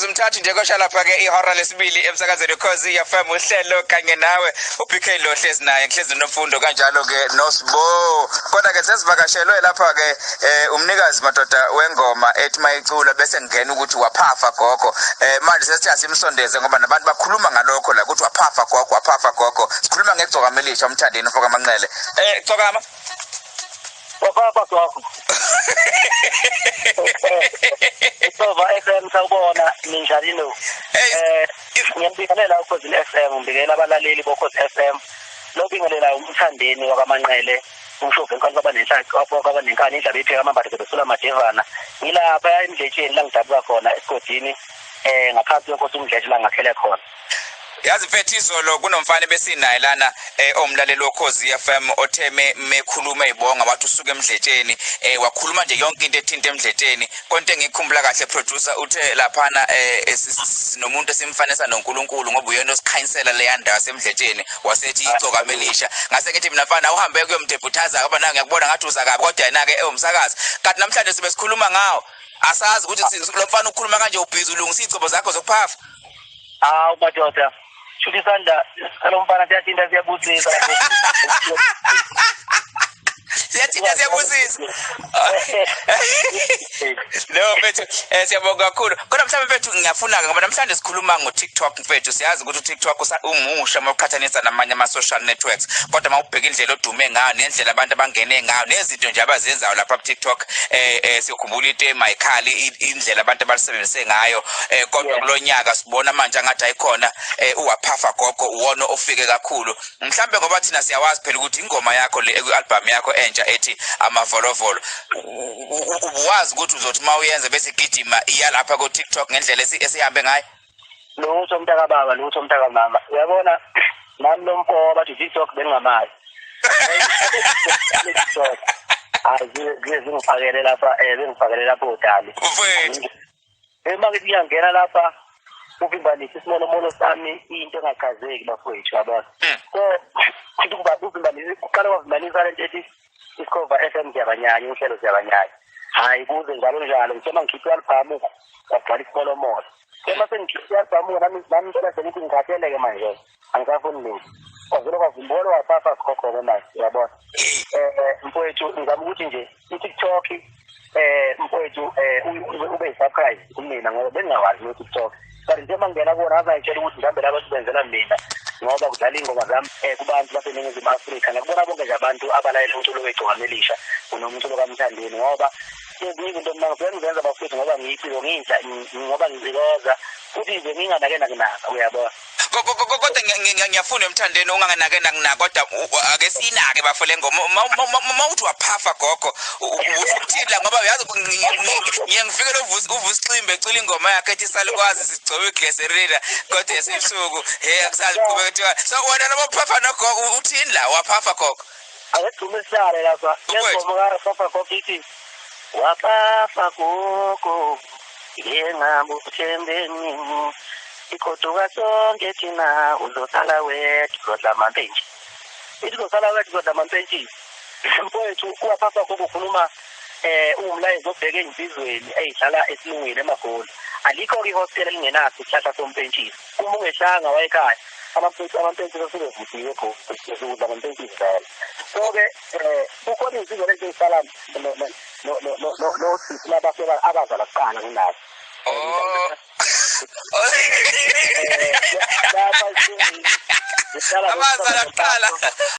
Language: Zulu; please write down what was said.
Mizuzu mthathu nje kosha lapha ke ihora lesibili emsakazweni Khozi FM, uhlelo kanye nawe uBK lo hlezi naye, ngihlezi noMfundo kanjalo ke noSbo. Kodwa ke sesivakashelwe lapha ke umnikazi madoda wengoma ethi mayicula bese ngena ukuthi waphafa gogo. Manje sesithi asimsondeze ngoba nabantu bakhuluma ngalokho la ukuthi waphafa gogo, waphafa gogo. Sikhuluma ngegcokama elisha, uMthandeni ufoka amanqele. Gcokama. Waphafa gogo. Isova FM, sawubona, ninjani no? Ngiyabingelela Ukhozi FM, ngibingelela abalaleli boKhozi FM. Lobingelela uMthandeni wakaManqele, umshovu enkani kwabanenhlaka kwabanenkani, indlaba ipheka amambatha besula amadevana. Ngilapha eMdletsheni la ngidabuka khona esigodini, ngaphansi kwenkosi uMdletshe la ngakhele khona. Yazi mfethu, izolo kunomfana besinaye lana, omlaleli woKhozi FM, othe mekhuluma ibonga wathi usuka eMdletsheni, wakhuluma nje yonke into ethinta eMdletsheni. Konke engikhumbula kahle, producer, uthe laphana sinomuntu esimfanisa noNkulunkulu ngoba uyena osikhanyisela leya ndawo yaseMdletsheni, wasethi igcokama elisha. Ngase ngithi mina, mfana, uhambe kuyomdebhuthaza ngoba na ngiyakubona ngathi uza kabi, kodwa yena-ke ewumsakazi. Kanti namhlanje sibe sikhuluma ngawo, asazi ukuthi lo mfana ukhuluma kanje ubhizi ulungisa iy'gcobo zakho zokuphafa. Hawu madoda, shuthi isandla salo mfana siyathinta siyabusisa. Siyathinta siyabusisa. No mfethu, siyabonga kakhulu. Kodwa mhlawumbe mfethu ngiyafuna-ke ngoba namhlanje sikhuluma ngo-TikTok mfethu. Siyazi ukuthi u-TikTok umusha uma uqhathanisa namanye ama-social networks, kodwa uma ubheka indlela odume ngayo nendlela abantu abangene ngayo nezinto nje abazenzayo lapha ku-TikTok, siyokhumbula into emayikhali, indlela abantu abalisebenzise ngayo, kodwa kulo nyaka sibona manje angathi ayikhona, uwaphafa gogo uwona ofike kakhulu. Mhlambe ngoba thina siyawazi phela ukuthi ingoma yakho le eku-album yakho entsha ethi Amavolovolo, ubuwazi ukuthi uzothi uma uyenza bese igijima iya lapha ku-TikTok ngendlela esihambe ngayo? Lutho mntakababa, lutho mntakamama. Uyabona nami lo mfo bathi TikTok bengingamazi. TikTok hayi, ziye zingifakele lapha, zingifakele lapho odali. Mfethu. Uma ngithi ngiyangena lapha uvimbanisa isimolomolo sami, into engachazeki bafowethu, yabona. So kuba uvimbanisa, kuqala kwavimbanisa lento ethi Isikhova FM siyabanyanya, uhlelo siyabanyanya, hhayi kuze njalo njalo. Ngithe uma ngikhipha i-albhamu kwagcwala isimolomolo. Uma sengikhipha i-albhamu nami impela sengithi ngikhatheleke manje, angisafuni lutho, kwavele kwavumbolo waphafa gogo-ke manje, uyabona. Mfowethu, ngizama ukuthi nje i-TikTok, mfowethu, ube yi-surprise kumina ngoba bengingawazi no-TikTok, but nje uma ngingena kuwona ngazangitshela ukuthi mhlawumbe laba sebenzela mina ngoba kudlala iy'ngoma zami kubantu baseNingizimu Afrika nakubona bonke nje abantu abalalela umculo wegcokama elisha nomculo kaMthandeni, ngoba ezinye izinto mina ngifike ngizenza bafethu ngoba ngiyiciko, ngintsha, ngoba ngicikoza futhi nje nginganake nakunaka, uyabona. Kodwa ngiyafuna emthandeni unganganake nakunaka, kodwa ake siyinake bafo le ngoma. Uma uthi waphafa gogo usho ukuthini la? Ngoba uyazi ngiye ngifike lo Uvusi Ximbe ecula ingoma yakhe ethi salukwazi sigcobe igleserina kodwa esebusuku he akusazi qhubeka kuthiwa. So wena noma uphafa nogogo uthini la, waphafa gogo? Ake sigqume sihlale lapha. Le Mfowethu. ngoma kaPhafa gogo ithi waphafa gogo yengabuthembeni, igoduka sonke thina, uzosala wedwa uzodla amampentshi. Ithi uzosala wedwa uzodla amampentshisi. Mfowethu, uwaphafa gogo ukhuluma uwumlayezo obheke ey'nsizweni ey'hlala esilungwini eMagoli. Alikho-ke ihostela elingenaso isihlahla sompentshisi. Uma ungehlanga wayekhaya, amampentshisi asuke evuthiwe udla ngempentshisi vele. So-ke kukhona iy'nsizwa lezi ey'hlala nosisi labafika abazala kuqala kunazo. Lapha esilungwini zihlala Abazala kuqala.